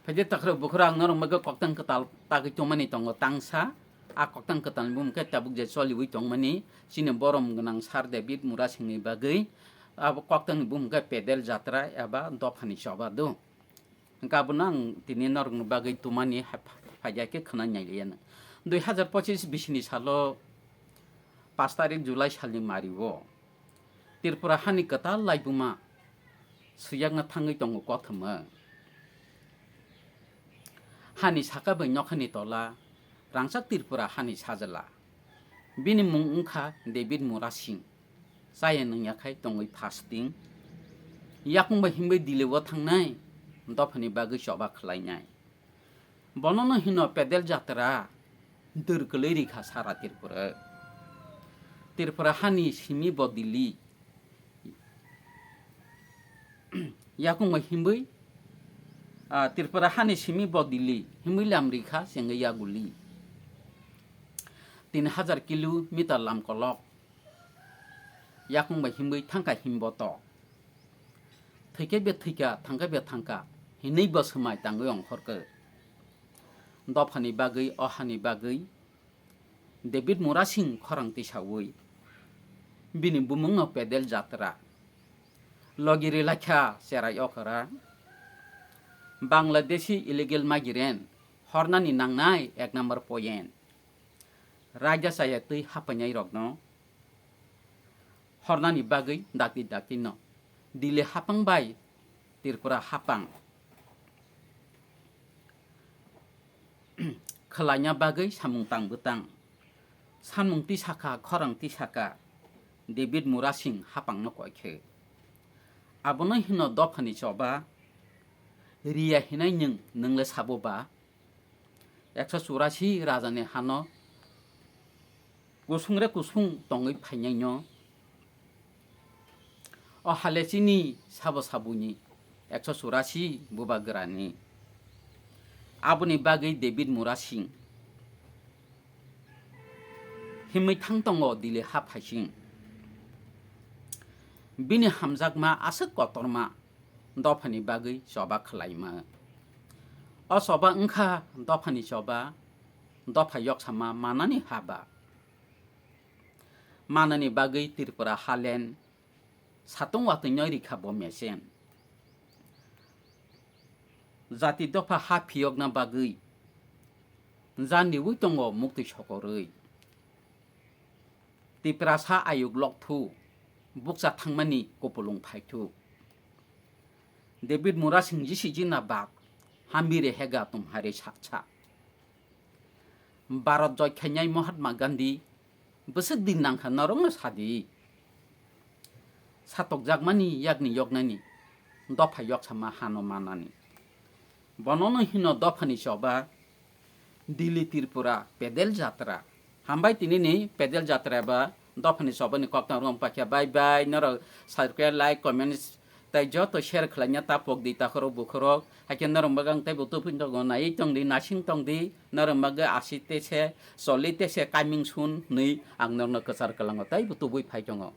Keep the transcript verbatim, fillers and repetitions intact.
Phaidi takhro bukhro ang norok bagwi koktang kwtal tagwi tongmani tongo tangsa. A koktang kwtalni bumung khe tabuk je choliwi tongmani chini borom gwnang Sir David Murasingni bagwi abo koktangni bumung khe pedal jatra eba dophani choba do. Hwnkhe abono ang tini norokni bagwi tumani hai pha-, phaida khe khwnai nailiyano. Dui hazar pochis bisini salo pash tarik July salni mario Tripura hani kwtal laibuma swiyakna thangwi tongo kothoma. Hani saka bai nokhani tola rangchak Tripura hani sajla. Bini mung wngkha David Murasing. Chaya nungya khai tongwi fasting. Yakung bai himbai Delhi o thangnai, dophani bagwi choba khlainai. Bonono hino pedal jatra, dwr kwlwi rikha sara Tripura. Tripura hani simi bo Delhi. Yakung bai himbai, ah, Tripura hani simi bo Delhi, himbai lam rikha sengwi yaguli. Tin hazar kilometer lam kolok. Yakung bai himbai thangkha himboto. Thwikhe be thwikha, thangkhe be thangkha, hinwi bo swmai tangwi ongkhorkhe. Dophani bagwi, o hani bagwi, David Murasing khorang tisawi. Bini bumungno pedal jatra. Logi rilakha cherai okra. Bangladeshi illegal migrant hornani nangnai ek number point. Raida chaya twi hapainai rokno hornani bagwi dakti dakti no Delhi hapang bai Tripura hapang khwlaina bagwi samung tang bwtang. Samung tisakha, khorang tisakha, David Murasing hapangno koikhe. Abono hino dophani choba, riya hinai nwng, nwng le sabo ba? Ekso churasi rajani hano kusung re kusung tongwi phainaino. O hale chini sabo sabuni ekso churasi bubagrani. Aboni bagwi David Murasing himwi thang tongo Delhi ha phaising. Bini hamjakma aswk kotorma dophani bagwi choba khlaima. O choba wngkha dophani choba, dopha yoksama manani haba. Manani bagwi Tripura halen satung watwino rikha bo mesen. Jati dopha ha phiyokna bagwi jandiwi tongo muktwi sokorwi. Tiprasa ayuk lokthu, bukcha thangmani kupulung phaithu. David Murasing jisi jina bak, hambire hega tumhare saksa. Bharat joy khainai Mahatma Gandhi, bwswk din nangkha norokno sadi. Satokjakmani yakni yoknani, dopha yoksama hano manani. Bonono hino dophani choba, Delhi Tripura pedal jatra. Hambai tinini pedal jatra ba dophani chobani koktang rwng pakya. Bye bye, norok subscribe, like, comments, tai joto share khlaina ta pok di takhorok bukhorok. Hakhe norok magang taibo tubui tongo, naiwi tong di, nasing tong di, norok maga asi tese, choli tese, kaming sun nwi ang norokno kwchar kwlango taibo tubui phai tongo.